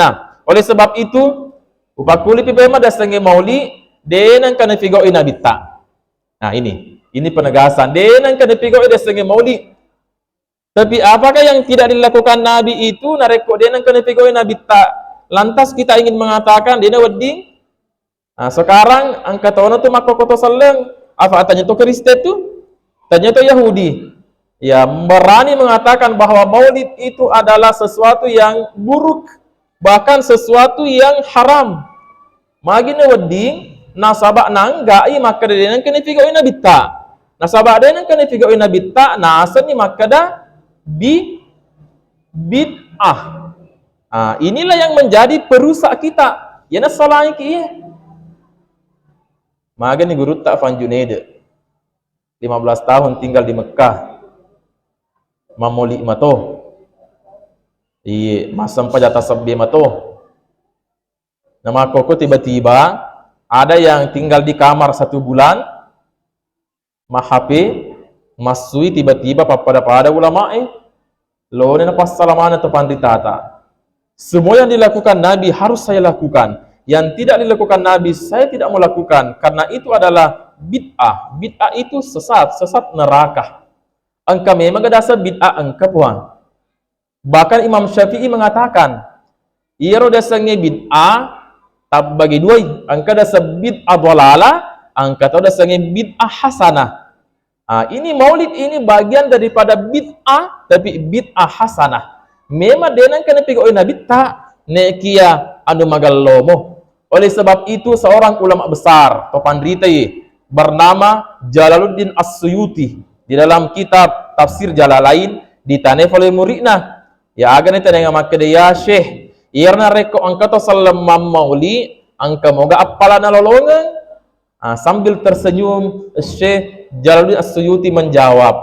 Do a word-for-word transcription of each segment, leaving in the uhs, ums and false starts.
Nah, oleh sebab itu, upakkulipi pema dasengnge mauli, de nengka napigau'i nabitta. Nah, ini, ini penegasan, de nengka napigau'i dasengnge mauli. Tapi apakah yang tidak dilakukan Nabi itu narekko de nengka napigau'i nabitta? Lantas kita ingin mengatakan de nawedding? Nah, sekarang engka tono tu makkokkoto selleng, apa tanya tu Kristen tu? Tanya tu Yahudi. Ya, berani mengatakan bahwa maulid itu adalah sesuatu yang buruk, bahkan sesuatu yang haram. Magi nawedding? Nasaba nanggai makkeda de nengka napigau'i nabitta. Nasaba de nengka napigau'i nabitta, nasenni makkeda bi-, bid'ah. Ah, inilah yang menjadi perusak kita. Iyana salahki iye. Magani gurutta Fan Junaid, lima belas tahun tinggal di Mekah. Mamoli mato. Iye, massempajang tasebbi mato. Namakkoko tiba-tiba ada yang tinggal di kamar satu bulan, ma-H P, massui tiba-tiba pappada-pada ulamae, lone napassalamana to panritata. Semua yang dilakukan Nabi harus saya lakukan. Yang tidak dilakukan Nabi, saya tidak mau lakukan. Karena itu adalah bid'ah. Bid'ah itu sesat, sesat neraka. Engka memang gak dasar bid'ah engka, Puang. Bahkan Imam Syafi'i mengatakan, iyaro dasengnge bid'ah tabbagi duai, engka dasar bid'ah dhalalah, engka to dasengnge bid'ah hasanah. Ah, ini maulid ini bagian daripada bid'ah, tapi bid'ah hasanah. Memang de nengka napigau'i nabitta, nekia anu magellomo. Oleh sebab itu, seorang ulama besar, to panritai, bernama Jalaluddin As-Suyuti, di dalam kitab Tafsir Jalalain, ditanya oleh muridna, ya, aga ni tenenga makkeda, "Ya Syekh, iyarna rekko engka to selleng mammauli, engka moga appalana lolongeng?" Ah, sambil tersenyum, Syekh Jalaluddin As-Suyuti menjawab,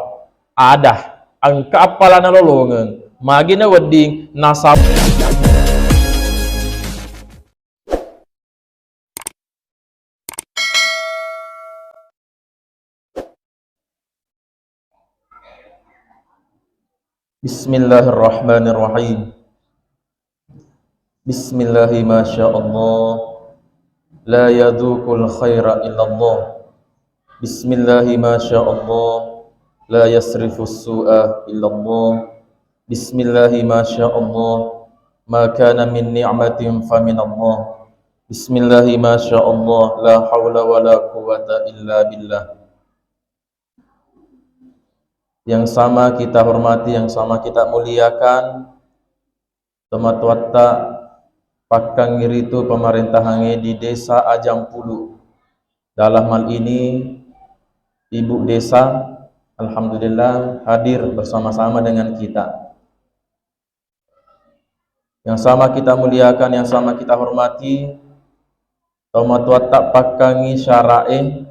"Ada, engka appalana lolongeng." Magi nawedding? Nasab- Bismillahirrahmanirrahim. Bismillahi masya Allah, la yadzuqul khaira illallah. Bismillahi masya Allah, la yasrifus su'a illallah. Bismillahi masya Allah, ma kana min ni'matin faminallah. Bismillahi masya Allah, la haula wala quwwata illa billah. Yang sama kita hormati, yang sama kita muliakan, tomatoatta pakkangiritu pemerintahangnge di Desa Ajampulu. Dalam hal ini, Ibu Desa, alhamdulillah, hadir bersama-sama dengan kita. Yang sama kita muliakan, yang sama kita hormati, tomatoatta pakkangi syara'e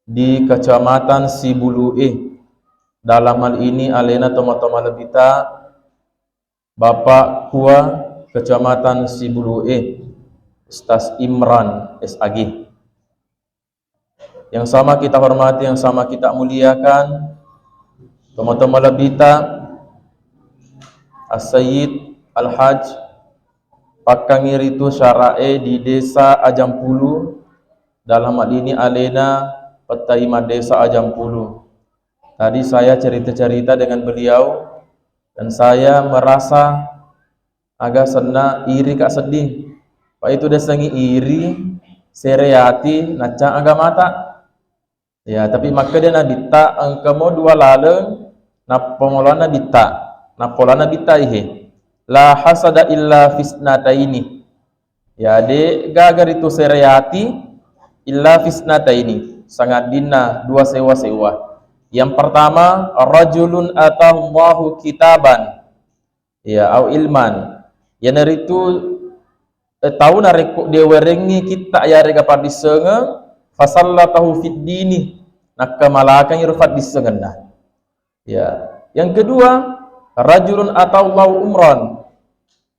di Kecamatan Sibulu'e. Dalam hal ini, alena tomatoa malebbita, Bapak Kua Kecamatan Sibulu'e, Ustaz Imran, S A G. Yang sama kita hormati, yang sama kita muliakan, tomatoa malebbita, As-Sayyid Al-Haj, pakkangiritu syara'e di Desa Ajampulu, dalam hal ini alena Pettaima Desa Ajampulu. Tadi saya cerita-cerita dengan beliau dan saya merasa aga senna iri ka sedding. Pa itu diasengngi iri, sere ati, naccang agamata. Ya, tapi makkeda Nabitta, engka mo dua laleng nappamolana Nabitta. Nappolana Nabitta ihe. La hasada illa fisnataini. Ya, de gaga ritu sere ati illa fisnataini. Sangaddinna dua sewa-sewa. Yang pertama, rajulun atahullahu kitaban. Ya, au ilman. Iyanaritu, eh, tau narekko diwerengngi kitta yarega paddissengeng, fasallatahu fid dini, nakkamalakangi ro faddissengenna. Ya, yang kedua, rajulun atau lau umran.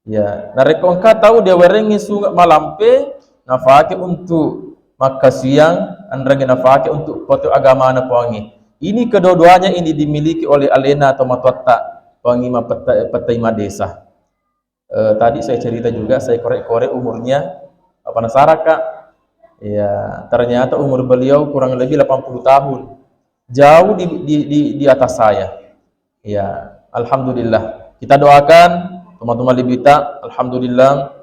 Ya, narekko engka tau diwerengngi sunge malampe, nafake untuk makkasiang, enrengnge nafake untuk potu agamana Puangnge. Ini kedua-duanya ini dimiliki oleh alena tomatoatta Puangnge mapetta-, pettaima desa. Eh, tadi saya cerita juga, saya korek-korek umurnya, eh, penasaran, Kak. Ya, ternyata umur beliau kurang lebih delapan puluh tahun. Jauh di, di, di, di atas saya. Ya, alhamdulillah. Kita doakan teman-teman Libita, alhamdulillah.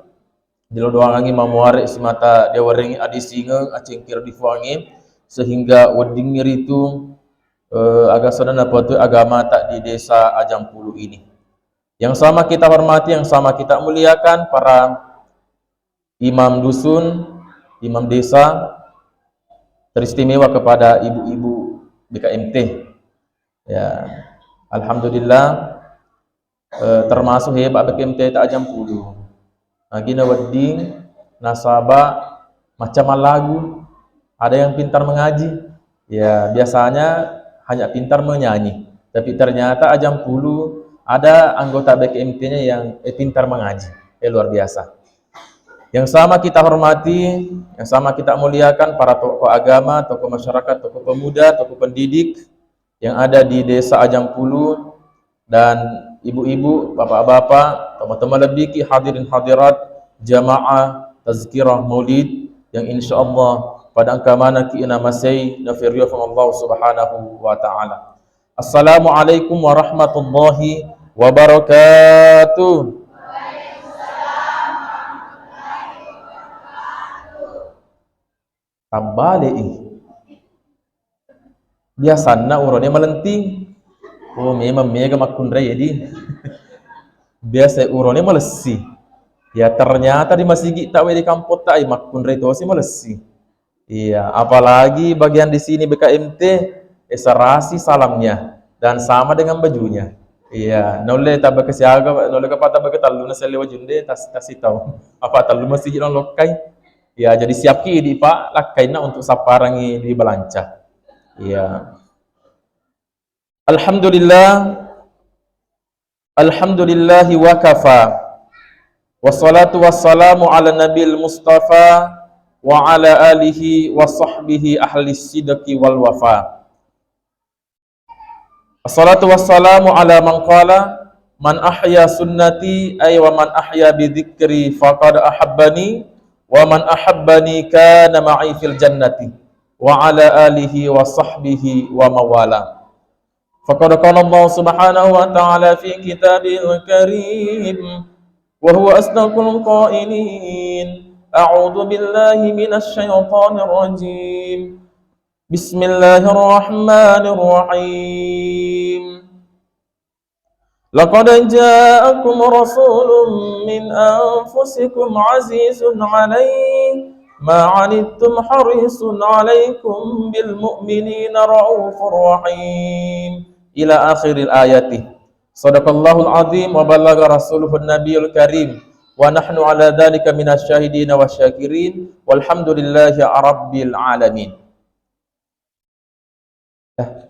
Dilo doangangi mamuare simata diawarengi adisingeng, acengkir difuangi, sehingga weddingngi ritu, eh, agasana napatu agama tak di desa Ajampulu ini. Yang sama kita hormati, yang sama kita muliakan, para imam dusun, imam desa, teristimewa kepada ibu-ibu B K M T. Ya, alhamdulillah, eh, termasuk hebat B K M T ta Ajampulu. Nagina wedding nasaba macam lagu, ada yang pintar mengaji. Ya, biasanya hanya pintar menyanyi. Tapi ternyata Ajampulu ada anggota B K M T-nya yang, eh, pintar mengaji. Eh, luar biasa. Yang sama kita hormati, yang sama kita muliakan para tokoh agama, tokoh masyarakat, tokoh pemuda, tokoh pendidik yang ada di Desa Ajampulu, dan ibu-ibu, bapak-bapak, teman-teman lebih ki hadirin hadirat, jamaah tazkirah maulid yang insya Allah pada engka maneng ki namasei nafirio Allah Subhanahu wa Ta'ala. Assalamualaikum warahmatullahi wabarakatuh. Tabbale'i. Biasanna urone malenting. Oh, memang mega makkunrai, edi. Biasa urone malessi. Ya, ternyata di masigi tawe di kampung ta, eh, makkunrai tosi malessi. Iya, apalagi bagian di sini B K M T, eh, serasi salamnya dan sama dengan bajunya. Iya, naulle tabake siaga, naulle kapa tabake tellu na selle wajunde, tas-, tasi tau. Apa tellu masigi nalokkai? Ya, jadi siapki idi, Pak, lakkainna untuk sapparangi di balanca. Iya. Alhamdulillah. Alhamdulillahi wa kafa. Wassalatu wassalamu ala nabil mustafa wa ala alihi wa sahbihi ahli sidqi wal wafa. Assalatu wassalamu ala man qala, "Man ahya sunnati, ay wa man ahya bi dzikri faqad ahabbani, wa man ahabbani kana ma'i fil jannati," wa ala alihi wa sahbihi wa mawala. Faqad qala Allah subhanahu wa ta'ala fi kitabihil karim, wa huwa asdaqul qailin, a'udzu billahi minasy syaithanir rajim. Bismillahirrahmanirrahim. Laqad ja'akum rasulun min anfusikum azizun alaihi ma anittum harisun alaikum bil mu'minina raufur rahim. Ila akhiril ayati. Sadaqallahul azim wa ballagha rasuluhun nabiyul karim. Wa nahnu ala dzalika minasy syahidina wasy syakirin. Walhamdulillahi rabbil alamin. Eh,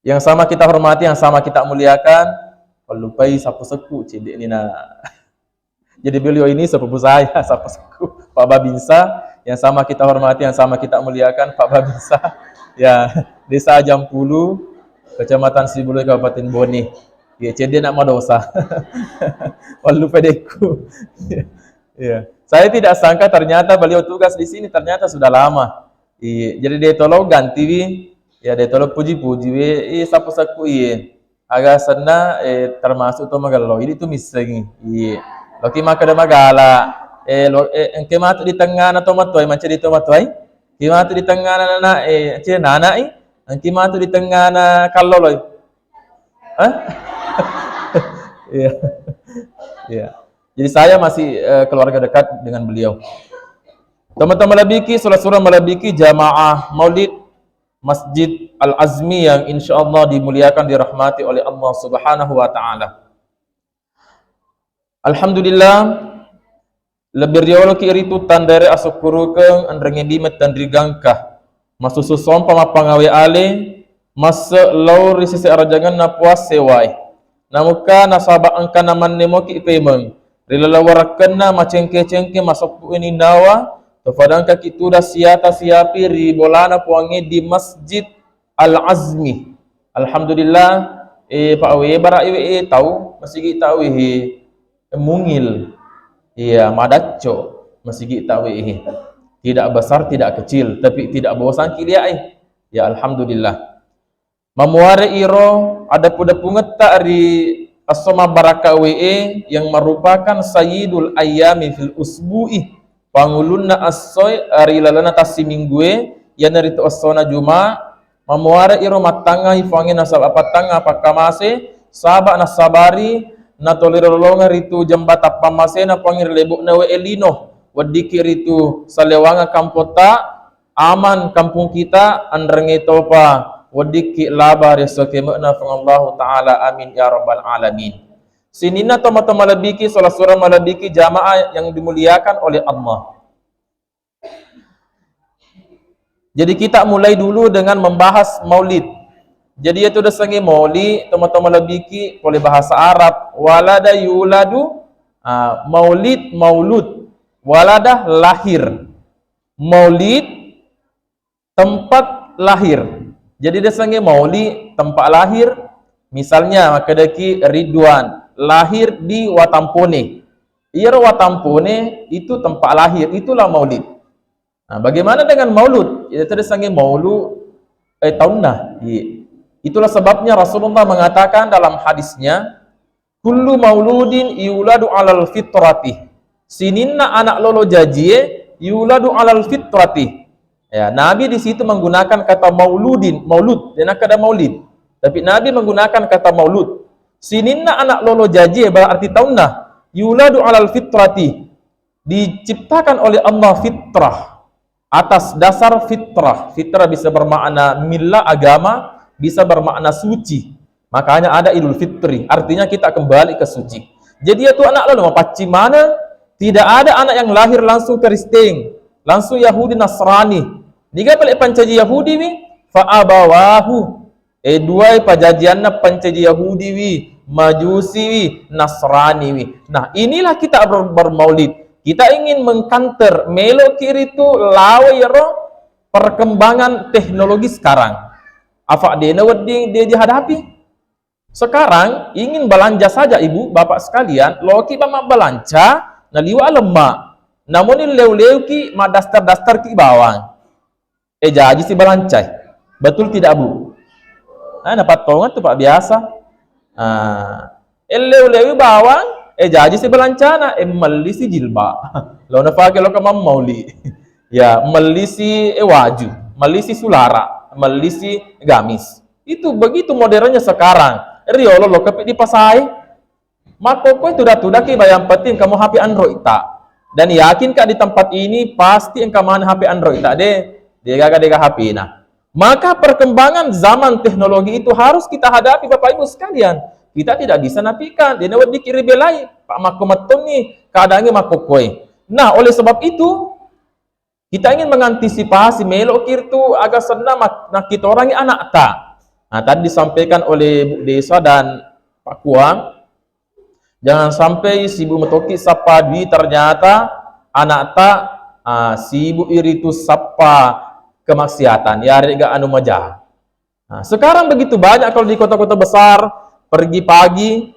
yang sama kita hormati, yang sama kita muliakan, lupai sapu sekku, cedde ni na. Jadi beliau ini sepupu saya, sapu sekku, Pak Babinsa, yang sama kita hormati, yang sama kita muliakan, Pak Babinsa. Ya, Desa Ajampulu, Kecamatan Sibului, Kabupaten Bone. Ya, cedde nak madosa. Wallupai dekku. Ya. Saya tidak sangka ternyata beliau tugas di sini, ternyata sudah lama. Iya, jadi de tolo gantiwi, ya de tolo puji-puji we, iya, sapu sekku, iya. Aga senna, eh, termasuk to magello, idi tu missengi, iya. Loki makkeda magala, eh, lo, eh, engke matu di tengngana to matuai, mancadi to matuai, ki matu di tengngana nana, eh, cie nana i, engki matu di tengngana kalloloi. Hah? Iya. Iya. Jadi saya masih, eh, keluarga dekat dengan beliau. Teman-teman lebih ki, saudara-saudara lebih ki jamaah Maulid Masjid Al Azmi yang insya Allah dimuliakan, dirahmati oleh Allah Subhanahu wa Ta'ala. Alhamdulillah, lebbi rioloki ritu tanrere asukkurukeng enrengnge bime tenri gangka, masusu sompa mappangawe ale, masse lao ri sese arajangenna puasse wae. Namukka nasaba engkana mannemoki pemeng, ri laleng warakkenna macengke-cengke masoppu ininnawa, tofadangkaki tudang siata siapi ri bolana puangnge di Masjid Al Azmi. Alhamdulillah, eh, Pak we, bara iwe, eh, tau, masigi tau, eh, mungil. Iya, madacco masigi ta we. Tidak besar, tidak kecil, tapi tidak bosan ki liae. Ya, alhamdulillah. Mamuare iro adeppu-deppungetta ri esso mabbarakka we e yang merupakan sayyidul ayyami fil usbu'i, pangulunna essoe ri lalenna tassiminggue, iyanaritu essona Juma. Mamuare iro mattangngai Fuangnge nasaba pattangnga pakkamase, saba nasabari natoliro lolongeng ritu jembatang pammasena Fuangnge ri lebo'na we e lino, weddikki ritu salewangeng kampotta, aman kampung kita, enrengnge topa weddikki laba ri esso keme'na Fuang Allahu Ta'ala. Amin ya rabbal alamin. Sininna tomatoa malebbiki, sola-sura malebbiki, jamaah yang dimuliakan oleh Allah. Jadi kita mulai dulu dengan membahas maulid. Jadi itu dasengnge mauli, tomatoa malebbiki, pole bahasa Arab, walada yuladu, ah, maulid, maulud, walada lahir. Maulid, tempat lahir. Jadi dasengnge mauli, tempat lahir. Misalnya makkedaki Ridwan lahir di Watampone. Iyaro Watampone itu tempat lahir, itulah maulid. Nah, bagaimana dengan maulud? Itu dasengnge maulu, eh, taunna. Iya. Itulah sebabnya Rasulullah mengatakan dalam hadisnya, "Kullu mauludin yuladu alal fitrati." Sininna anak lolo jajie yuladu alal fitrati. Ya, Nabi di situ menggunakan kata mauludin, maulud, dan kata maulid. Tapi Nabi menggunakan kata maulud. Sininna anak lolo jajie berarti taunna yuladu alal fitrati. Diciptakan oleh Allah fitrah atas dasar fitrah. Fitrah bisa bermakna milla, agama, bisa bermakna suci. Makanya ada Idul Fitri, artinya kita kembali ke suci. Jadi ya tu anak lalu mapaccing mana? Tidak ada anak yang lahir langsung Kristen, langsung Yahudi Nasrani. Niga pale pancaji Yahudi wi? Fa abawahu. Eh, duai pajajianna pancaji Yahudi wi, Majusi wi, Nasrani wi. Nah, inilah kita ber-, bermaulid. Kita ingin mengkanter, melo kiri tu lawe yero perkembangan teknologi sekarang. Afa dena wedding dia dihadapi. Sekarang ingin belanja saja ibu, bapak sekalian, loki ba mabbalanca, naliwa lemma. Namun leu-leu ki madastar-dastar ki bawang. Eh, jaji si balancai. Betul tidak, Bu? Ah, napattongan tu, Pak, biasa. Ah, eh, leu-leu bawang, eh, jaji si balancana, eh, melli si jilba. Lo nafake lo ke mammauli. Ya, melli si, eh, waju, melli si sulara, melli si gamis. Itu begitu modernnya sekarang. Riolo lo kepi di pasai. Makkokkoe tuda-tudaki, ba yang penting engka mo H P Android ta. Dan yakin ka di tempat ini pasti engka maneng H P Android ta de, degaga dega H P na. Maka perkembangan zaman teknologi itu harus kita hadapi, Bapak Ibu sekalian. Kita tidak bisa napikan, dena weddikki ribelai, Pak, makko mettonni keadaannya makkokkoe. Nah, oleh sebab itu, kita ingin mengantisipasi, melo ki ritu aga senna mak-, nakkitorangi anakta. Nah, tadi disampaikan oleh Bu Desa dan Pak Kuang, jangan sampai sibuk metoki sappa dui, ternyata anakta, ah, sibuk iritu sappa kemaksiatan, yarega anu maja. Nah, sekarang begitu banyak kalau di kota-kota besar, pergi pagi,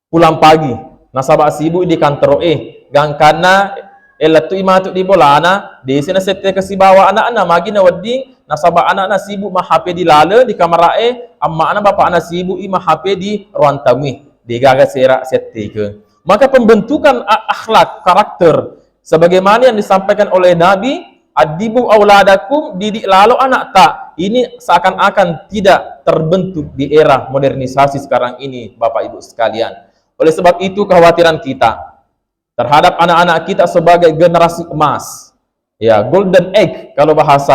pulang pagi. Nasaba sibuk di kantoro e. Gangkanna, eh, lettu i matu di bolana, desi na sette ke sibawa anakna, magi na wedding, nasaba anakna sibuk ma H P di lale, di kamara e, ammana bapakna sibuk i ma H P di ruang tamu e. Degaga sera sette ke. Maka pembentukan a-, akhlak, karakter, sebagaimana yang disampaikan oleh Nabi, "Addibu auladakum," didik lalo anakta. Ini seakan-akan tidak terbentuk di era modernisasi sekarang ini, Bapak Ibu sekalian. Oleh sebab itu, kekhawatiran kita terhadap anak-anak kita sebagai generasi emas, ya, golden age, kalau bahasa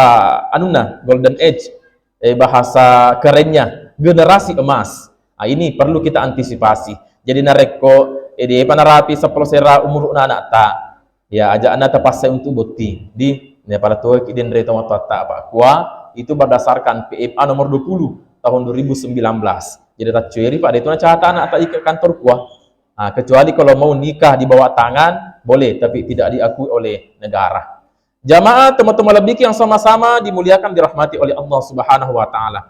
anuna, golden age, eh, bahasa kerennya, generasi emas. Ah, ini perlu kita antisipasi. Jadi narekko, eh, depa narapi seppulo sera umuruna anakta, ya, ajakna tapassai untuk botting. Di, ne pada tuaki denre tomatoatta, apa kua, itu berdasarkan P M A nomor dua puluh tahun dua ribu sembilan belas. Jadi taccueri, Pak, itu nacata anakta ike kantor kua. Ah, kecuali kalau mau nikah di bawah tangan, boleh, tapi tidak diakui oleh negara. Jamaah, teman-teman lebih yang sama-sama dimuliakan, dirahmati oleh Allah Subhanahu wa Ta'ala.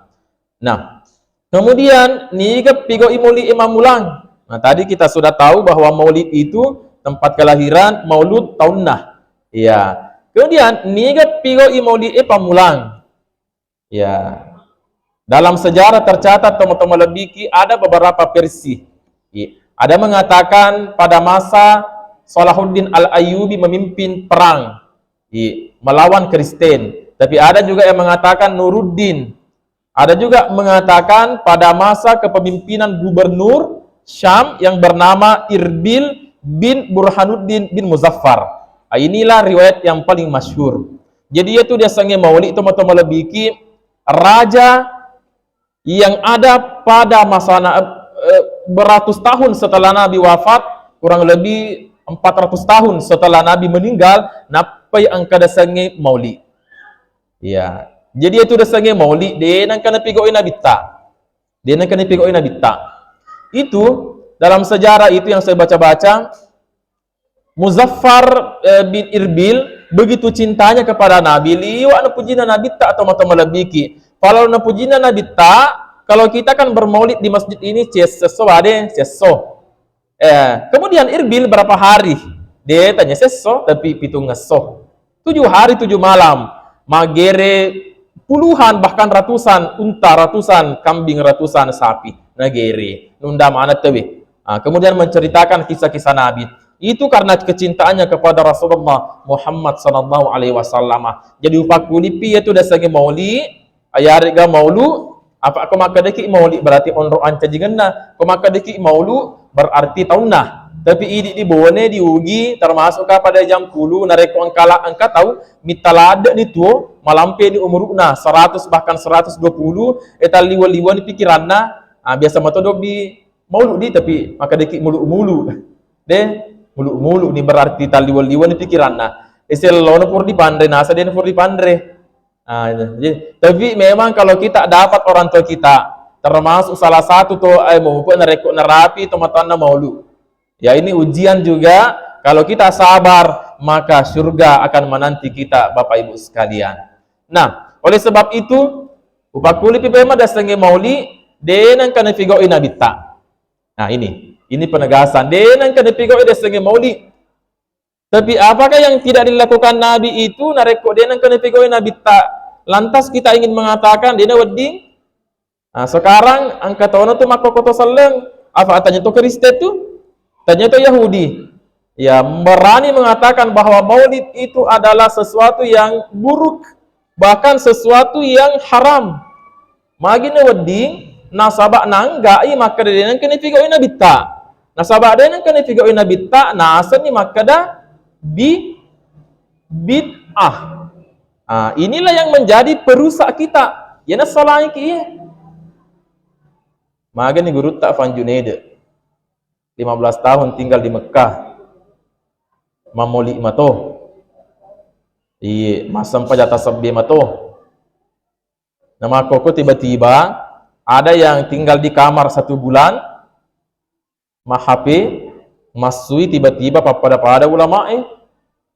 Nah, kemudian niga pigau imoli e mammulang. Nah, tadi kita sudah tahu bahwa maulid itu tempat kelahiran, maulud taunna. Iya. Kemudian, niga pigau'i maulid e pammulang. Ya. Dalam sejarah tercatat, teman-teman lebih ki, ada beberapa versi. Iya. Ada mengatakan pada masa Salahuddin Al-Ayyubi memimpin perang, iya, melawan Kristen. Tapi ada juga yang mengatakan Nuruddin. Ada juga mengatakan pada masa kepemimpinan gubernur Syam yang bernama Irbil bin Burhanuddin bin Muzaffar. Ah, inilah riwayat yang paling masyhur. Jadi, itu diasengnge maulid, teman-teman lebih ki, raja yang ada pada masa na-, eh, beratus tahun setelah Nabi wafat, kurang lebih empat ratus tahun setelah Nabi meninggal, nappai engka diasengnge maulid. Iya. Jadi, itu diasengnge maulid, de nengka napigau'i Nabitta. De nengka napigau'i Nabitta. Itu dalam sejarah itu yang saya baca-baca, Muzaffar, eh, bin Irbil begitu cintanya kepada Nabi, liwa' napujina Nabitta atau mata malebiki. Kalau napujina Nabitta, kalau kita kan bermaulid di masjid ini, ces-, sesso bade, sesso. Eh, kemudian Irbil berapa hari? De tanya sesso, tapi pitung esso. Tujuh hari, tujuh malam. Magere puluhan, bahkan ratusan unta, ratusan kambing, ratusan sapi. Nagere. Nunda mana tewe. Ah, kemudian menceritakan kisah-kisah Nabi. Itu karena kecintaannya kepada Rasulullah Muhammad sallallahu alaihi wasallam. Jadi, upakkulipi itu diasengnge maulid, ayarega maulu, apa ko makkedaki mauli berarti onro ancajingenna. Ko makkedaki maulu berarti taunna. Tapi idi di Bone, di Ugi, termasuk ka pada jam puluh, narekko engkala engka tau, mitta ladde ni tuo, malampe ni umuruna, seratus bahkan seratus dua puluh, eta liwa-liwa ni pikiranna, ah, biasa mato dobi maulu di, tapi makkedaki mulu-mulu. De, mulu-mulu ni berarti talliwa-liwa ni pikiranna. Ese lona pur dipanre, nasa de pur dipanre. Ah, iya. Jadi, tapi memang kalau kita dapat orang tua kita, termasuk salah satu to, eh, mupe narekko narapi to matanna maulu. Ya, ini ujian juga. Kalau kita sabar, maka surga akan menanti kita, Bapak Ibu sekalian. Nah, oleh sebab itu, upakkulipi bema diasengnge mauli, de nengka napigau'i Nabitta. Nah, ini, ini penegasan. De nengka napigau'i diasengnge mauli. Tapi apakah yang tidak dilakukan Nabi itu, narekko de nengka napigau'i Nabitta, lantas kita ingin mengatakan, de nawedding? Nah, sekarang engka tono tu makkokkoto selleng. Apa tanya tu Kristen tu? Tanya tu Yahudi. Ya, berani mengatakan bahwa maulid itu adalah sesuatu yang buruk, bahkan sesuatu yang haram. Magi nawedding? Nasaba nanggai makkeda de nengka napigau'i Nabitta. Nasaba de nengka napigau'i Nabitta, nasenni makkeda bi-, bid'ah. Ah, inilah yang menjadi perusak kita. Iyana salahiki iye. Magani gurutta Fan Junaid. Lima belas tahun tinggal di Mekah. Mammoli mato. Iye, massempajang tasebbi mato. Namakkoko tiba-tiba ada yang tinggal di kamar satu bulan, ma-H P, massui tiba-tiba pappada-pada ulamae,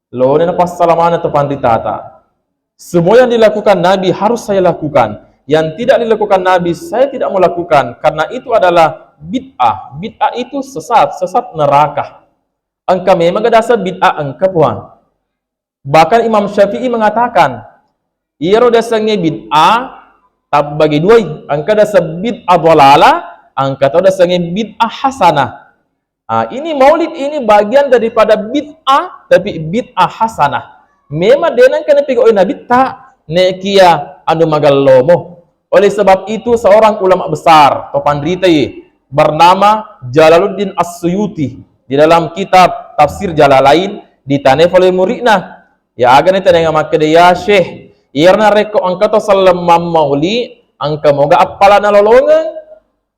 lone napassalamana to panritata. Semua yang dilakukan Nabi harus saya lakukan. Yang tidak dilakukan Nabi, saya tidak mau lakukan. Karena itu adalah bid'ah. Bid'ah itu sesat, sesat neraka. Engka memang gadasa bid'ah engka, Puang. Bahkan Imam Syafi'i mengatakan, iyaro diasengnge bid'ah tabbagi duai, engka diaseng bid'ah dhalalah, engka to diasengnge bid'ah hasanah. Ah, ini maulid ini bagian daripada bid'ah, tapi bid'ah hasanah. Memang de nengka napigau'i Nabitta, nekia anu magellomo. Oleh sebab itu, seorang ulama besar, to panritai, bernama Jalaluddin As-Suyuti, di dalam kitab Tafsir Jalalain, ditanai fole muridna. Ya, agana tanenga makkeda, "Ya Syekh, iyaro narekko engka to selleng mammauli, engka moga appalana lolongeng?"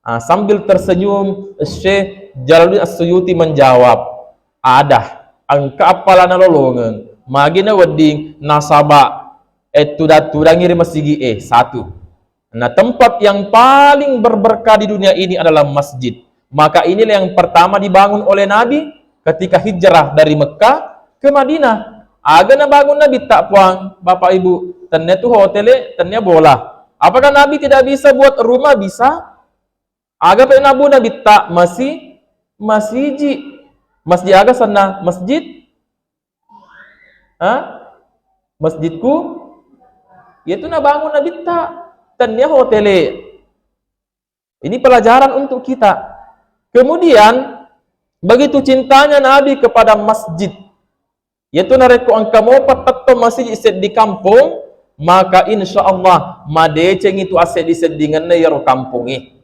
Ah, sambil tersenyum, Syekh Jalaluddin As-Suyuti menjawab, "Ada, engka appalana lolongeng." Magi nawedding? Nasaba, eh, tudang-tudangi ri masigi'e, satu. Nah, tempat yang paling berberkah di dunia ini adalah masjid. Maka inilah yang pertama dibangun oleh Nabi ketika hijrah dari Mekah ke Madinah. Aga nabangun Nabitta, Puang, Bapak Ibu? Tennia tu hotele, tennia bola. Apakah Nabi tidak bisa buat rumah? Bisa. Aga pe nabu Nabitta? Masi-, masiji. Masjid aga senna? Masjid? Ha? Masjidku? Iyatu nabangun Nabitta. Tennia hotele. Ini pelajaran untuk kita. Kemudian, begitu cintanya Nabi kepada masjid. Iyatu narekko engka mopa tetto masigi seddi kampong, maka insya Allah madeceng itu asseddi-seddingenna iyaro kampongnge.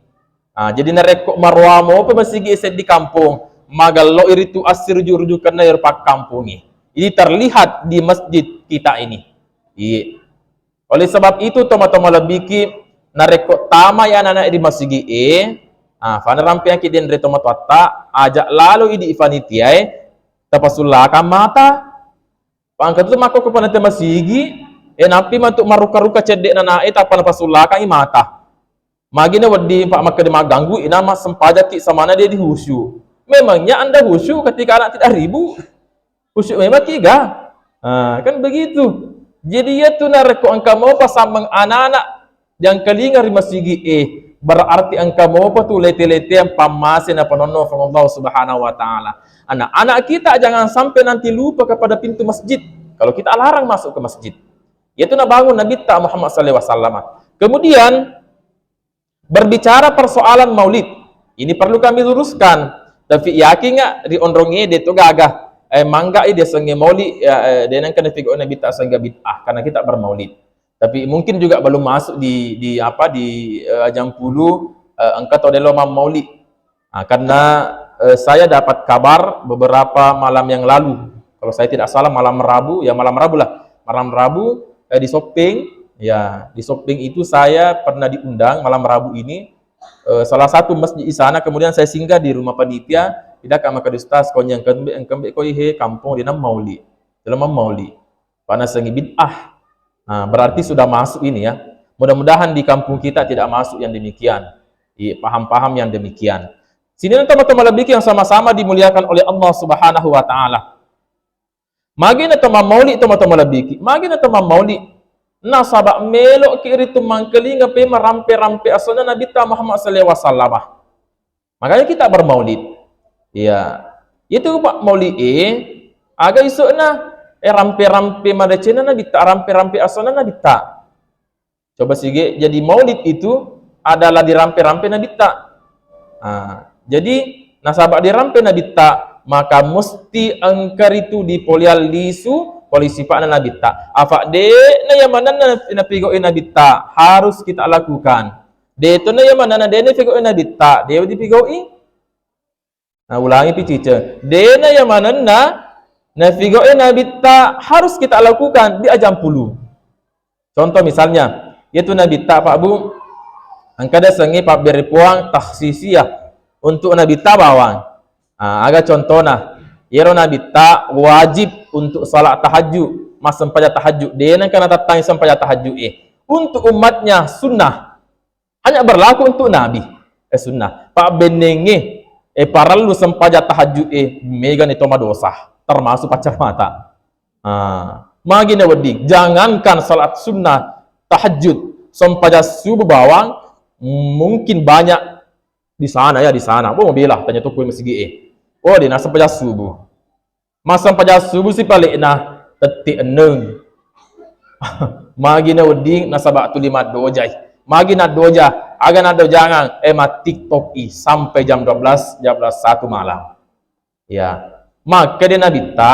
Ah, jadi narekko maroa mopa masigi seddi kampong, magello iritu assirujuk-rujukenna iyaro pakkampongnge. Ini terlihat di masjid kita ini. Iya. Oleh sebab itu, tomatoa malebbiki, narekko tama ya anak-anak di masigi e, ah, fana rampeangki denre tomatoatta, ajak lalo idi fanitiae, tapasullakang mata. Pangka tu makko ko panete masigi, e, nampi mantu maruka-ruka cedde nana e, tappa napasullakangi mata. Magi na wedding, Pak, makkeda magganggu, ina massempajakki samana de di khusyuk. Memangnya Anda khusyuk ketika anak tidak ribut? Khusyuk memang kiga? Ah, kan begitu. Jadi, iyatu narekko engka mopa sammeng anak-anak jangkalinga ri masigi e, berarti engka mopa tu lete-leteang pammase napanonno Puang Allah Subhanahu wa Ta'ala. Anak-anak kita jangan sampai nanti lupa kepada pintu masjid. Kalau kita larang masuk ke masjid. Iyatu nabangun Nabitta Muhammad sallallahu alaihi wasallam. Kemudian, berbicara persoalan maulid, ini perlu kami luruskan. Tapi yakin nggak, ri onrongnge de to gaga, eh, mangga i diasengnge maulid, ya, eh, de nengka nafigau Nabitta sehingga bid'ah karena kita bermaulid. Tapi mungkin juga belum masuk di, di apa, di, eh, Ajampulu, eh, engka to delo mammaulid. Ah, karena, eh, saya dapat kabar beberapa malam yang lalu, kalau saya tidak salah malam Rabu, ya malam Rabu lah, malam Rabu, eh, di Soppeng, ya di Soppeng itu saya pernah diundang malam Rabu ini, eh, salah satu masjid di sana, kemudian saya singgah di rumah panitia, tidak kama ke Ustaz, konyang kembe, kembe koi he kampung di nam mauli, dalam mauli. Panasengi bid'ah. Nah, berarti sudah masuk ini ya. Mudah-mudahan di kampung kita tidak masuk yang demikian. Iya, paham-paham yang demikian. Sini teman-teman lebih yang sama-sama dimuliakan oleh Allah Subhanahu wa Ta'ala. Magi na teman mauli, teman-teman lebih. Magi na teman mauli. Nasaba melo ki ritu mangkelinga pe marampe-rampe asona Nabi ta Muhammad sallallahu alaihi wasallam. Makanya kita bermaulid. Iya. Itu Pak maulid e, aga isukna, eh, rampe-rampe madecena Nabitta, rampe-rampe asona Nabitta. Coba sige, jadi maulid itu adalah dirampe-rampe Nabitta. Nah, jadi nasaba dirampe Nabitta, maka mesti engka ritu dipoliang lisu, poli sifa'na Nabitta. Afa de na yamanenna napigau'i Nabitta, harus kita lakukan. De to na yamanenna de napigau'i Nabitta, de dipigau'i. Nah, ulangi pi ciceng. De na yamanenna napigau'i Nabitta harus kita lakukan di Ajampulu. Contoh misalnya, yaitu Nabitta Pak Bu, engka diasengnge pabbere Puang takhsisiyah untuk Nabitta bawang. Ah, aga contohna, yero Nabitta wajib untuk salat tahajud, massempajang tahajud. De nengka natattangi sempajang tahajud e. Untuk umatnya sunnah. Hanya berlaku untuk Nabi. Eh, sunnah. Pabbennengnge, eh, parellu sempajang tahajud e, megani to madosa, termasuk pacca mata. Ah, magi na wedding, jangankan salat sunnah tahajud, sempajang subuh bawang, mungkin banyak di sana ya, di sana. Bo mabela, tanya to ku masigi e. Oh, de na sempajang subuh. Massempajang subuh si pale'na tette enneng. Magi na wedding nasaba tuli maddojai. Magi naddoja, aga naddojangang, eh, ma TikTok i sampai jam dua belas, jam dua belas satu malam. Ya. Makkeda Nabitta,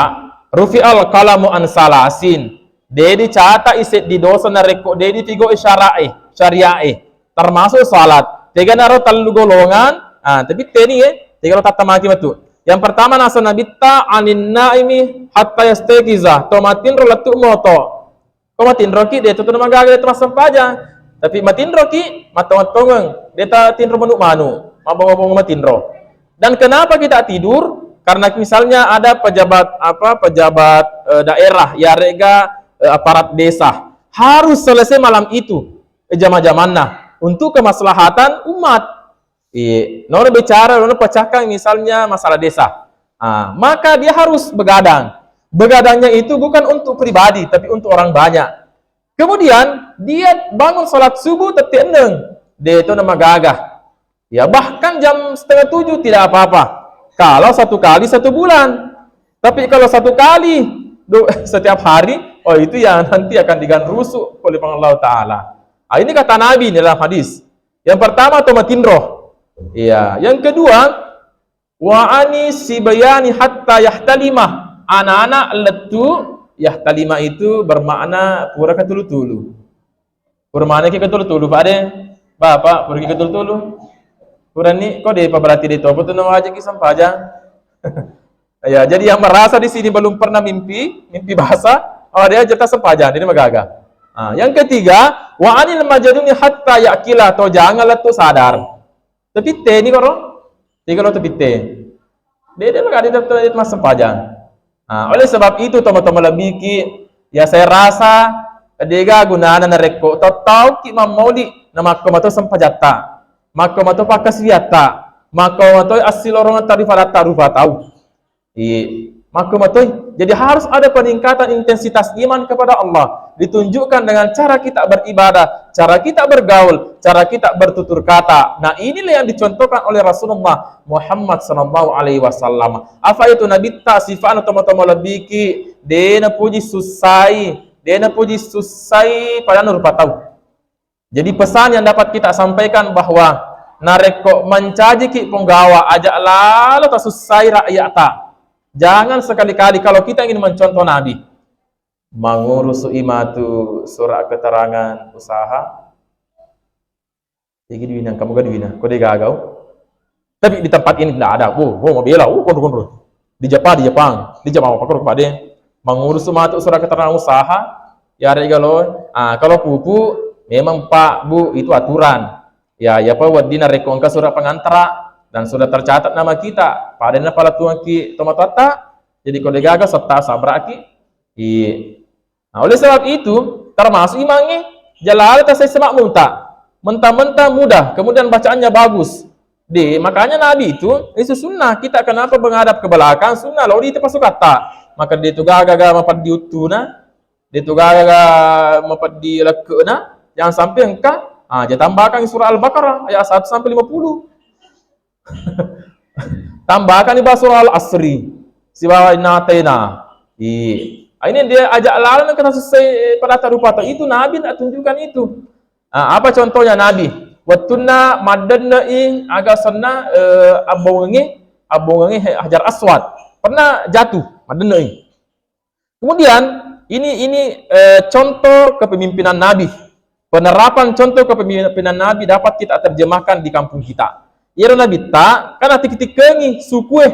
rufi'al qalamu an salasin. De dicata i seddi dosa narekko de dipigau'i syara'e, syariae. Termasuk salat. Tega naro tellu golongan, ah, tapi teni e, tega lo tattamaki matu. Yang pertama, nasa Nabitta, anin naimi hatta yastaqiza, to matinro lettu moto. Ko matinroki, de to tuna magaga, de to massempajang. Tapi matinroki, mattongeng-tongeng, de ta tinro manu-manu, mabongo-bongo matinro. Dan kenapa kita tidur? Karena misalnya ada pejabat apa, pejabat, eh, daerah, ya rega, eh, aparat desa harus selesai malam itu, eh, jama-jamanna untuk kemaslahatan umat. Iya, nono bicara, nono pecahkan misalnya masalah desa. Ah, maka dia harus begadang. Begadangnya itu bukan untuk pribadi, tapi untuk orang banyak. Kemudian, dia bangun salat subuh tette enneng. De to na magaga. Ya, bahkan jam setengah tujuh tidak apa-apa. Kalau satu kali satu bulan. Tapi kalau satu kali du-, setiap hari, oh, itu yang nanti akan diganrusu oleh Allah Ta'ala. Ah, ini kata Nabi dalam hadis. Yang pertama, to matinro. Iya. Yang kedua, wa ani sibayani hatta yahtalima. Anak-anak lettu, yahtalima itu bermakna pura katulu-tulu. Pura maneki katulu-tulu, Pak de. Bapak, pura ki katulu-tulu. Purani, kok de pa berarti de topo tu nawajiki sempajang. Ya, jadi yang merasa di sini belum pernah mimpi, mimpi basah, oh, dia cerita sempajang, jadi magaga. Ah, yang ketiga, wa anil majnuni hatta yaqila, to jangan lettu sadar. Tepitte ni koro. Tiga lo tepitte. Dede lo kade tetto massempajang. Nah, oleh sebab itu, teman-teman lebiki, ya saya rasa dega gunana narekko tattauki mammauli na makko mato sempajatta, makko mato pakkasiwiatta, makko mato assilorongatta ri padatta rupa tau. Iya, makko matoi. Jadi harus ada peningkatan intensitas iman kepada Allah. Ditunjukkan dengan cara kita beribadah, cara kita bergaul, cara kita bertutur kata. Nah, inilah yang dicontohkan oleh Rasulullah Muhammad sallallahu alaihi wasallam. Apa itu Nabitta sifat atau mata lebiki? Dena puji susai, dena puji susai pada rupa tau. Jadi pesan yang dapat kita sampaikan bahwa narekko mancajiki punggawa, aja lalo tasussai rakyata. Jangan sekali-kali kalau kita ingin mencontoh Nabi. Mangurusu imatu surat keterangan usaha. Jadi duina, kamu gak duina, kode gagau. Tapi di tempat ini tidak ada. Wo, wo, mabela, wo, konro, konro. Di Jepang, di Jepang, di Jepang apa koro pade? Mangurus matu surat keterangan usaha, ya ada galo. Ah, kalau pupu, memang Pak, Bu, itu aturan. Ya, ya apa wedding narekko engka surat pengantara dan sudah tercatat nama kita, pada na pala tuangki tomatoatta, jadi kode gaga serta sabraki. Iya. Nah, oleh sebab itu, termasuk imangnge, jalala tasai semak muta. Mentang-mentang mudah, kemudian bacaannya bagus. De, makanya Nabi itu, itu sunnah. Kita kenapa menghadap ke belakang? Sunnah, lo di itu pasukatta. Maka dia itu gaga-gaga mapaddi uttuna, dia itu gaga-gaga mapaddi lekkena, jangan sampai engka, ah, dia tambahkan surah Al-Baqarah ayat satu sampai lima puluh. Tambahkan iba surah Al-Asri. Sibawa inna ataina. Iya. Ah, ini dia ajak lalu nang kena selesai pada tak rupa tak. Itu Nabi nak tunjukkan itu. Ah, apa contohnya Nabi? Wettunna maddenne'i aga senna, eh, abbongengnge, abbongengnge Hajar Aswad. Pernah jatuh, maddenne'i. Kemudian, ini, ini, eh, contoh kepemimpinan Nabi. Penerapan contoh kepemimpinan Nabi dapat kita terjemahkan di kampung kita. Iyaro Nabitta, kan natikkengi sukue,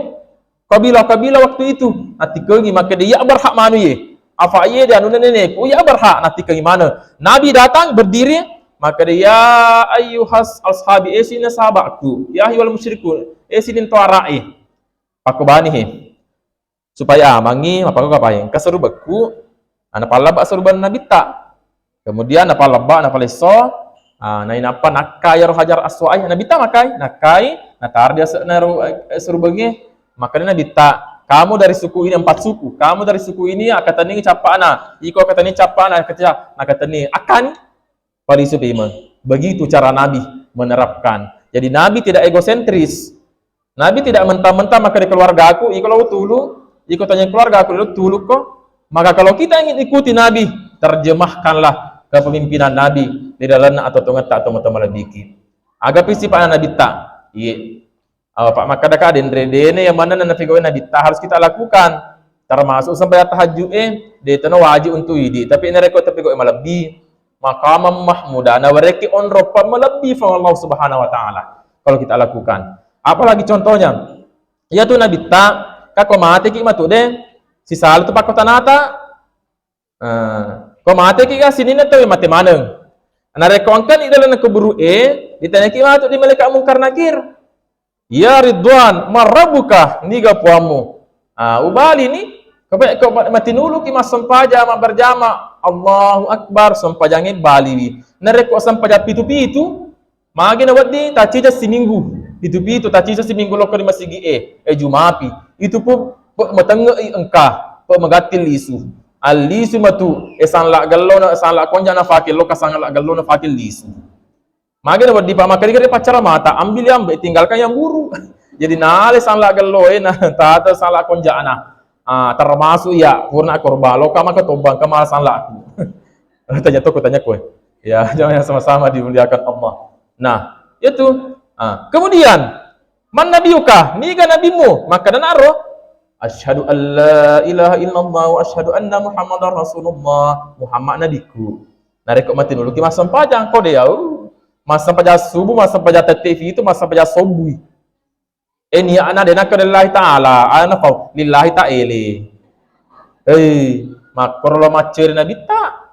kabila-kabila waktu itu. Natikkengi, makkeda, "Ya berhak manu ye. Afa ye di anuna neneku, ya berhak." Natikkengi mana. Nabi datang berdiri, makkeda, "Ya ayyuhas ashabi, eh sini sahabatku. Ya ayyuhal musyrikun, eh sini toarae." Pakobani he. Supaya amangngi, mappakko kapai engka serubekku, napallebba serubenna Nabitta. Kemudian napallebba, napalesso, ah, nainappa nakkai iyaro Hajar Aswad e, Nabitta makkai, nakkai, nataro di ase'na ro-, eh, serubengnge, makkeda Nabitta, "Kamu dari suku ini, empat suku, kamu dari suku ini akkatenningi cappa'na, iko akkatenningi cappa'na, akkatenningi, akkatenningi, akkani." Palisu pimeng. Begitu cara Nabi menerapkan. Jadi Nabi tidak egosentris. Nabi tidak mentang-mentang makkeda keluargaku, iko lo tulu, iko tanya keluargaku lo tulu ko. Maka kalau kita ingin ikuti Nabi, terjemahkanlah kepemimpinan Nabi di dalam atau tongetta atau mata malebiki. Agapi sifat Nabitta. Iya. Apa makkeda ka denre dene yang mana na napigawai Nabitta harus kita lakukan. Termasuk sembahyang tahajud e, de tena wajib untuk idi. Tapi narekko tapi kau malebbi, maqamam mahmuda, nawarekki onro pa malebbi fa Allah Subhanahu wa Ta'ala. Kalau kita lakukan. Apalagi contohnya, iya tu Nabitta, kako mate ki matu de, sisala tu pakko tanata, Eh, ko mateki ga sininna tauwe mate maneng. Narekko engkani dalam kuburu e, ditanyaki matu di malaikat Mungkar Nakir. "Ya Ridwan, man rabbuka, niga puammu?" Ah, ubali ni, ko pe-, ko ma-, matinuluki massempajang, mabberjama, Allahu Akbar, sempajangnge baliwi. Narekko sempajang pitu-pitu, Magi na wedding taciceng siminggu, pitu-pitu taciceng siminggu lokko ri masigi e, e Jumapi. Itu pu pe-, matengnge'i engka, pe magatti lisu. Allisu matu, e sanla gellona, sanla konja nafake lokka sanla gellona fake lisu. Magi na wedding pa makkeda paccara mata, ambil yang baik, tinggalkan yang buruk. Jadi nale sala gelloe na tata sala konjana. Ah, termasuk ya purna korban lo kama ke tobang kama sala aku. Tanya toko tanya koe. Ya, jangan sama-sama dimuliakan Allah. Nah, itu. Ah, kemudian man nabiyuka, niga nabimu? Maka denaro, asyhadu alla ilaha illallah wa asyhadu anna Muhammadar Rasulullah. Muhammad nabiku. Narekko mati nuluki massempajang ko de au. Massempajang subuh, massempajang tette fitu, massempajang sobui. Eh, niatna de nakko lillahi ta'ala, ana kau lillahi ta'ala. Eh, makkoro lo macceri nabitta.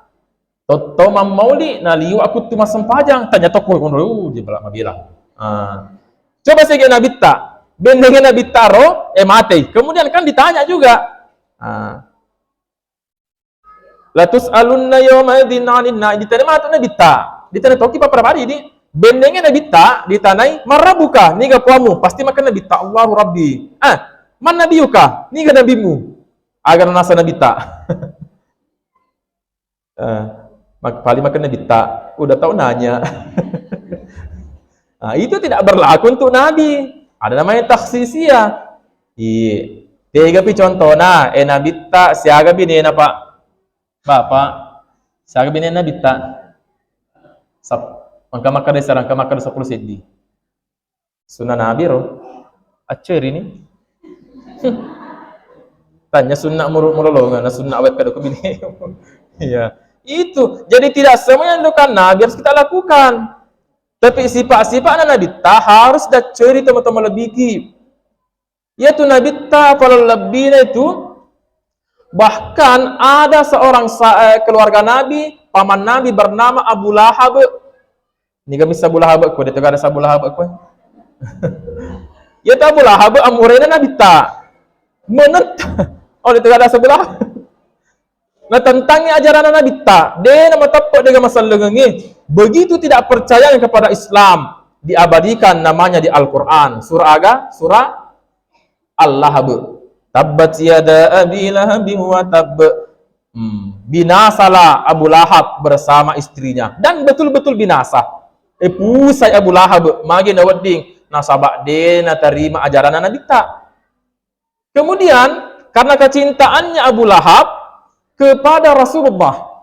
Totto mammauli naliwa kuttu massempajang, tanya tokko kono, uh, dia bela mabela. Ah. Coba sege nabitta, bennenge nabitta ro, eh, matei. Kemudian kan ditanya juga. Ah. Latus'alunna yawma idzin 'anin na'im. Ditanya matu nabitta. Ditanya toki pa pribadi di. Bennenge nabitta ditanai, "Marrabuka?" Niga puamu? Pasti makan nabitta, "Allahu Rabbi." Ah, man nabiyuka? Niga nabimu? Agar nasa nabitta. Eh, mak-, paling makan nabitta. Udah tahu nanya. Nah, itu tidak berlaku untuk nabi. Ada namanya takhsisiyah. Iya. Tega pi contohna, eh, nabitta siaga binena, Pak? Bapak, siaga binena nabitta? Sap-, engka makkeda sarang, engka makkeda seppulo seddi. Sunna nabi ro. Acceri ni. Tanya sunna muru-, mulolongan, sunna awet kada ko bine. Iya. Itu. Jadi tidak semua yang dilakukan nabi harus kita lakukan. Tapi sifat-sifatna nabitta harus dacceri teman-teman lebih ki. Iyatu nabitta paling lebbina itu, bahkan ada seorang sa-, eh, keluarga Nabi, paman Nabi bernama Abu Lahab. Niga missa Abu Lahab ko, de tega ada Abu Lahab ko. Iyatu Abu Lahab amurena nabitta. Menentang. Oh, de tega ada Abu Lahab. Natentangi ajaranna nabitta, de namateppe de ga masellengengnge. Begitu tidak percayanya kepada Islam, diabadikan namanya di Al-Quran. Surah aga? Surah Al-Lahab. Tabbat yada Abi Lahabin wa tabb. Hmm. Binasalah Abu Lahab bersama istrinya. Dan betul-betul binasa. Eh, pusai Abu Lahab, magi nawedding, nasaba de natarima ajaranna nabitta. Kemudian, karena kecintaannya Abu Lahab kepada Rasulullah,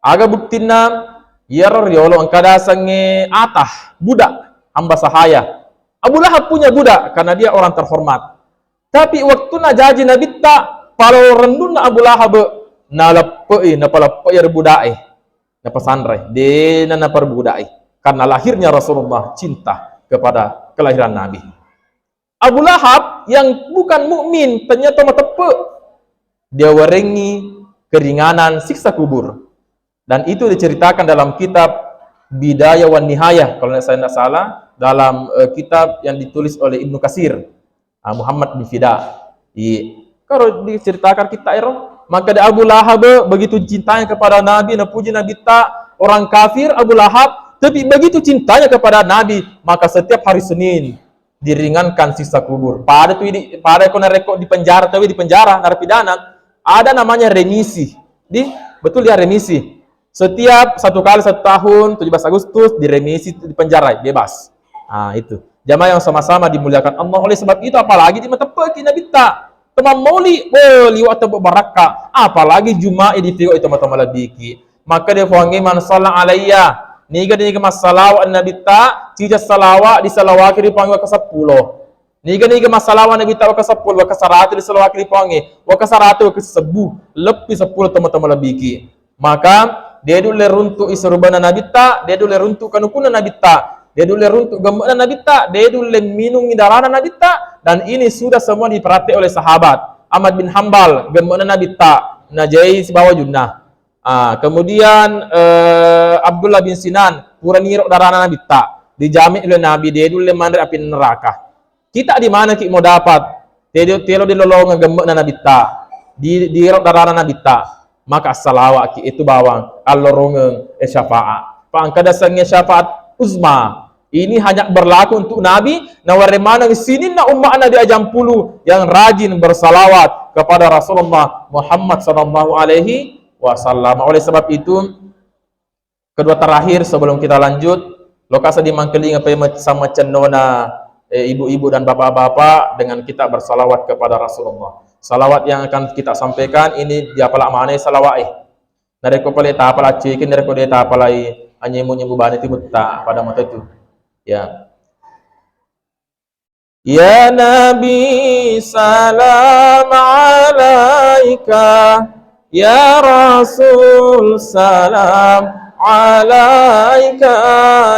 aga buktinna? Iyaro riolo engka dasengnge atah, budak, hamba sahaya. Abu Lahab punya budak karena dia orang terhormat. Tapi waktu najaji nabitta, palo rennunna Abu Lahab, naleppei, napaleppei ero budae, napasanrai, dena naperbudai. Karena lahirnya Rasulullah cinta kepada kelahiran Nabi. Abu Lahab yang bukan mukmin ternyata mateppe. Dia warengi keringanan siksa kubur. Dan itu diceritakan dalam kitab Bidayah wan Nihayah, kalau saya tidak salah, dalam, eh, kitab yang ditulis oleh Ibnu Katsir, ah, Muhammad bin Fida. Iya. Kalau diceritakan kita ero, maka ada Abu Lahab begitu cintanya kepada Nabi, napuji Nabi ta, orang kafir Abu Lahab, tapi begitu cintanya kepada Nabi, maka setiap hari Senin diringankan siksa kubur. Pada tu di, pada ko narekko di penjara, tahu di penjara, narapidana, ada namanya remisi. Di, betul ya, remisi. Setiap satu kali satu tahun, tujuh belas Agustus, diremisi, di penjara, bebas. Ah, itu. Jamaah yang sama-sama dimuliakan Allah, oleh sebab itu apalagi di mateppeki Nabitta. Temam mauli, weh, liwa tebbe barakka. Apalagi Juma'i dipigau itu mata malebiki. Maka dia Puangnge, "Man shalla alayya." Niga, niga massalawa Nabitta, cija salawa disalawaki ri Puangnge waka seppulo. Niga-niga massalawa Nabitta waka seppulo, waka saratu disalawaki ri Puangnge, waka saratu, waka sisebbu, leppi seppulo tomatoa malebiki. Maka, de dulle runtu i surubana Nabitta, de dulle runtu kanukunna Nabitta, de dulle runtu gemme'na Nabitta, de dulle minungi darana Nabitta, dan ini sudah semua dipraktek oleh sahabat. Ahmad bin Hambal, gemme'na Nabitta, najai sibawa junna. Ah, kemudian, eh, Abdullah bin Sinan, pura niro darana Nabitta, dijami oleh Nabi, de dulle manre api neraka. Kita di mana ki mau dapat? Telo, telo dilolongeng gemme'na Nabitta, di, diro darana Nabitta, maka salawaki itu bawang allorongeng, eh, syafaat. Pa engka dasengnge syafaat uzma. Ini hanya berlaku untuk Nabi, nawarre maneng sininna umma'na di ajampulu yang rajin bersalawat kepada Rasulullah Muhammad sallallahu alaihi wasallam. Oleh sebab itu, kedua terakhir sebelum kita lanjut, lokasa di mangkelinga pe me-, sama cennona, eh, ibu-ibu dan bapak-bapak dengan kita bersalawat kepada Rasulullah. Salawat yang akan kita sampaikan ini diapala maneng salawat, eh. Narekko pale tapala ciki, narekko de tapalai anyemu-nyemu bane ti mutta pada mata itu. Ya. Ya Nabi, salam alaika. Ya Rasul, salam alaika.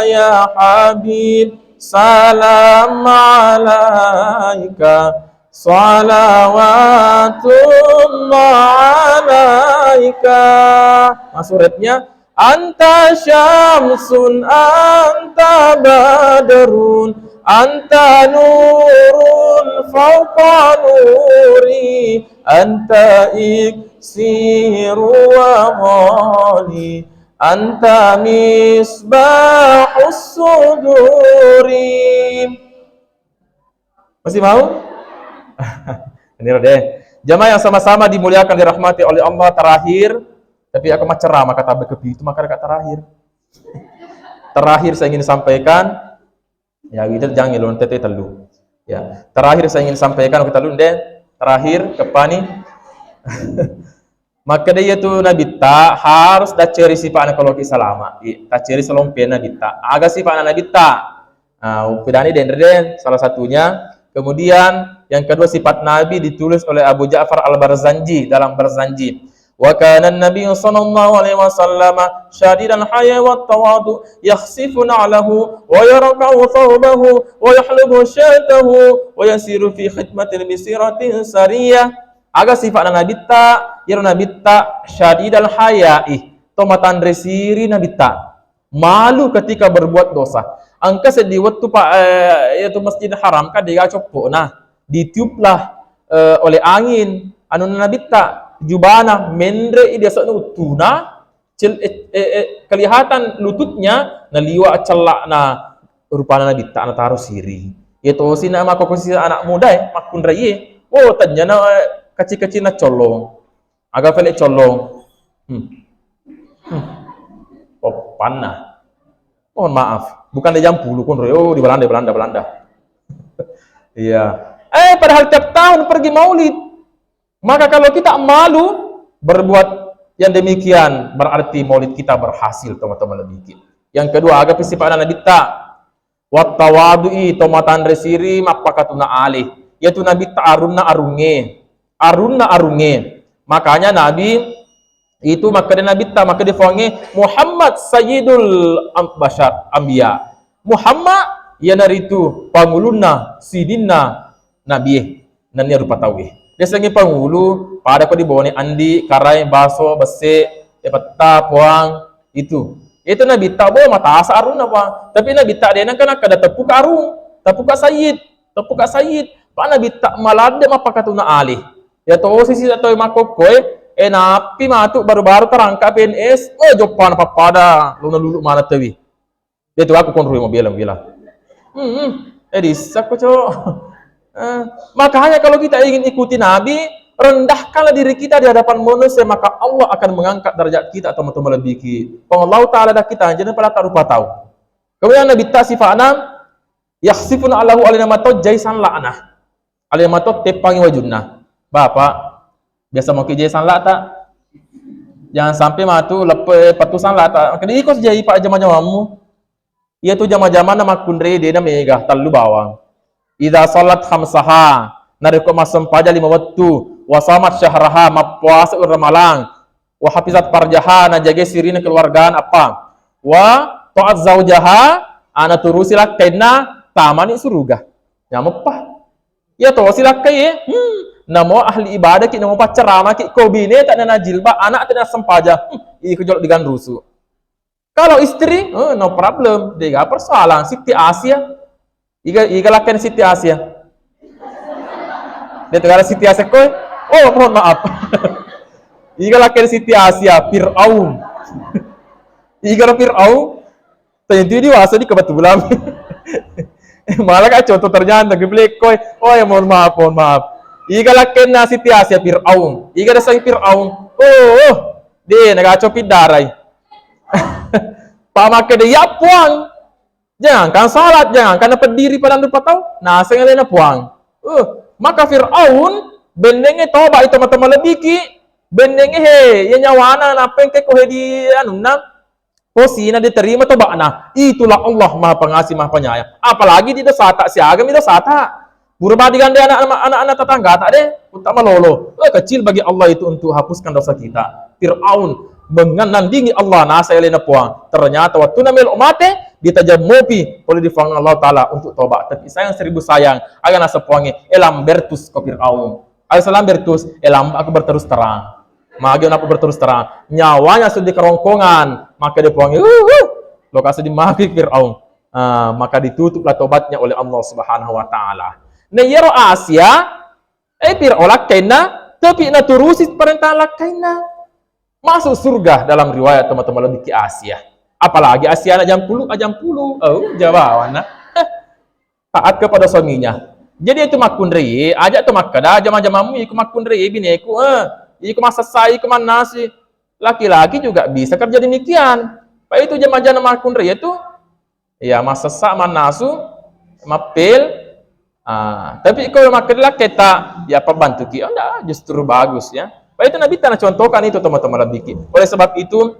Ya Habib, salam alaika. Salawatullah alaika. Masuk rapnya. Anta syamsun, anta badrun, anta nurun fauqa nuri, anta iksiru wa ghali, anta misbahus suduri. Masih mau? Ini deh. Jamaah yang sama-sama dimuliakan, dirahmati oleh Allah, terakhir, tapi aku mah ceramah kata bekepi itu maka dekat terakhir. Terakhir saya ingin sampaikan, ya, itu jangan ngelon tete telu. Ya, terakhir saya ingin sampaikan, kita dulu deh. Terakhir, kepani. Makkeda iyatu Nabitta harus dacceri sipa'na koloki salama. I, tacceri salompena Nabitta. Aga sipa'na Nabitta? Ah, upidani denre den, salah satunya. Kemudian yang kedua, sifat Nabi ditulis oleh Abu Ja'far Al-Barzanji dalam Barzanji. Wa kana Nabi sallallahu alaihi wasallam syadidal haya wa tawadu, yakhsifu na'lahu wa yarqa'u thawbahu wa yahlubu syatahu wa yasiru fi khidmatil bisiratin sariyah. Aga sifa'na Nabitta? Iyaro Nabitta syadidal haya'i, to matanre siri Nabitta. Malu ketika berbuat dosa. Engka seddi wettu, Pak, eh, iyatu Masjidil Haram kan dega coppo'na. Ditiuplah, eh, oleh angin anunna Nabitta, jubana, menre i diasokna uttuna, cel-, eh, eh, eh, kelihatan lututnya, naliwa cella'na rupana Nabitta, nataro siri. Iya tosi na makkokkosi anak muda e, makkunrai e. Oh, tanya na, eh, kecil-kecil na collong. Aga pele collong. Hmm. Hmm. Oh, panna. Mohon maaf, bukan di Jampulu, konro. Oh, di Belanda, Belanda, Belanda. Iya. Eh, padahal tiap tahun pergi maulid. Maka kalau kita malu berbuat yang demikian, berarti maulid kita berhasil, teman-teman, lebih. Yang kedua, aga sifat Nabitta? Wattawadu'i, to matanre siri, mappakatuna ale. Iyatu Nabitta arunna arungnge. Arunna arungnge. Makanya Nabi itu makkeda Nabitta, makkeda Puangnge, Muhammad sayyidul am-, bashar, anbiya. Muhammad iyanaritu pangulunna, sidinna nabie. Nennia rupa tauwe. Diasengngi pangulu, pada ko dibone andi, karai, baso, besse, e, petta, poang, itu. Itu Nabitta, bo, matasa arunna, poang. Tapi Nabitta de nengka nakkeda teppuka arung, teppuka sayyid, teppuka sayyid. Pa Nabitta maladde mappakatuna ale. Ya tosi sisa tau makkokkoe, e, nappi matu baru-baru terangkat P N S, oh, joppana pappada, lona lulu mana tewi. Dia tu aku konroi mobila, mobila. Hmm, eh, disakko, Cok. Eh, makanya kalau kita ingin ikuti Nabi, rendahkanlah diri kita di hadapan manusia, maka Allah akan mengangkat derajat kita atau matu melebihi. Pang Allah Ta'ala dah kita, jadi pada tak rupa tahu. Kemudian Nabitta sifa'na, yakhsifuna Allahu alina mato jai sanla'na. Alena mato teppangi wajunna. Bapak, biasa moki jai sanla'ta. Jangan sampai matu leppe patu sanla'ta. Makanya iko sijai pa jama-jamammu. Iya tu jama-jamanna makkunrai dena mega, tellu bawang. Idza shalat khamsaha, narekko massempajang lima wettu, wa shamat syahraha, mappuasa uleng Ramalang, wa hafizat farjaha, najagai sirina keluargana, apa? Wa ta'at zaujaha, ana turusi lakkainna, tamani suruga. Nyameppa. Iya tosi lakkai, eh. Hmm. Namo ahli ibadah ki, namo paccerama ki, ko bine tak nana jilbab, anak tak nana sempajang. Hmm. Iko jolo diganrusu. Kalau istri, eh, no problem. Dega persoalan. Siti Asia. Iga, iga lakkain Siti Asia. Dia tegara Siti Asia koi. Oh, mohon maaf. Iga lakkain Siti Asia, Fir'aun. Iga Fir'aun. Tentu diwasa di kebetulan. Malah kan contoh ternyata geblek koi. Oh ya, mohon maaf, mohon maaf. Iga lakkainna Siti Asia, Fir'aun. Iga dasai Fir'aun. Oh, oh. De, nagaco piddarai. Pamake de ya puang. Jangankan salat, jangankan napeddiri pada rupa tau, naseng alena Puang. Uh, maka Fir'aun bennenge toba itu mata malebbiki, bennenge he, ya nyawana napengke ko he di anunna, posina diterima toba'na. Itulah Allah Maha Pengasih, Maha Penyayang. Apalagi di dosata, siaga mi dosata. Pura badi gande anak, anak-anak tetanggata deh, utak malolo. Eh, kecil bagi Allah itu untuk hapuskan dosa kita. Fir'aun mengenandingi Allah, nasa elena Puang. Ternyata waktu na melo mate, ditajammopi oleh di Puang Allah Ta'ala untuk toba. Tapi sayang seribu sayang, aga nasa Puange, eh, Lambertus ko Fir'aun. Aga Lambertus, eh, lamba aku berterus terang. Magi napa berterus terang? Nyawanya sudah di kerongkongan, maka dia Puange, uh, uh, lokasi di maki Fir'aun. Ah, maka ditutuplah tobatnya oleh Allah Subhanahu wa Ta'ala. Nah, iyaro Asia, eh, Fir'aun lakkainna, tapi naturusi perintah lakkainna. Masuk surga dalam riwayat teman-teman lebih ke Asia. Apalagi Asia anak jampulu, ajampulu. Oh, jawabanna. Taat kepada suaminya. Jadi itu makkunrai, aja tu makkada jama-jamamu iku makkunrai bineku, eh, iku massessai, iku mannasi. Laki-laki juga bisa kerja demikian. Pak itu jama-jama makkunrai itu, ya, massessa, mannasu, mappel. Ah, tapi kalau makkeda kita, ya, pembantuki, oh, enggak, justru bagus, ya. Pak itu Nabi tanah contohkan itu teman-teman lebih. Oleh sebab itu,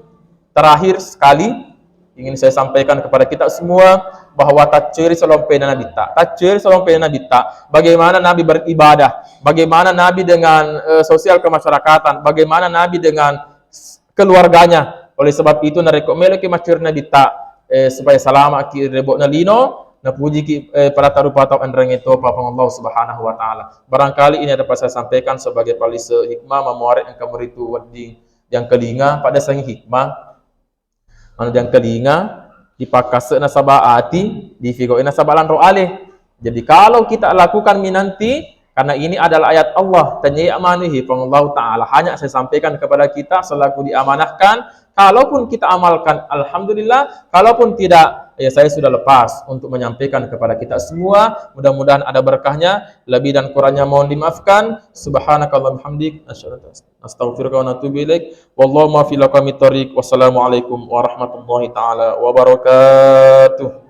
terakhir sekali, ingin saya sampaikan kepada kita semua bahwa tacceri salompena Nabitta. Tacceri salompena Nabitta. Bagaimana Nabi beribadah, bagaimana Nabi dengan, eh, sosial kemasyarakatan, bagaimana Nabi dengan s-, keluarganya. Oleh sebab itu, narekko meloki macceri Nabitta, eh, supaya salamaki rebo'na lino, napujiki, eh, pada tarupa tau enrengnge topa Puang Allah Subhanahu wa Ta'ala. Barangkali ini dapat saya sampaikan sebagai palise hikmah, mamuare engka meritu wedding jangkalinga, pada sangi hikmah. Anu jangkalinga, dipakkasse'na saba ati, difigo'ina saba lanro ale. Jadi kalau kita lakukan mi nanti, karena ini adalah ayat Allah, tanya manuhi Puang Allah Ta'ala. Hanya saya sampaikan kepada kita selaku diamanahkan. Kalaupun kita amalkan, alhamdulillah. Kalaupun tidak, ya saya sudah lepas untuk menyampaikan kepada kita semua. Mudah-mudahan ada berkahnya. Lebih dan kurangnya mohon dimaafkan. Subhanakallahumma hamdik. Asyhadu an la ilaha illa anta, astaghfiruka wa atubu ilaik. Wallahu muwaffiq ila aqwamit thariq. Wassalamualaikum warahmatullahi taala wabarakatuh.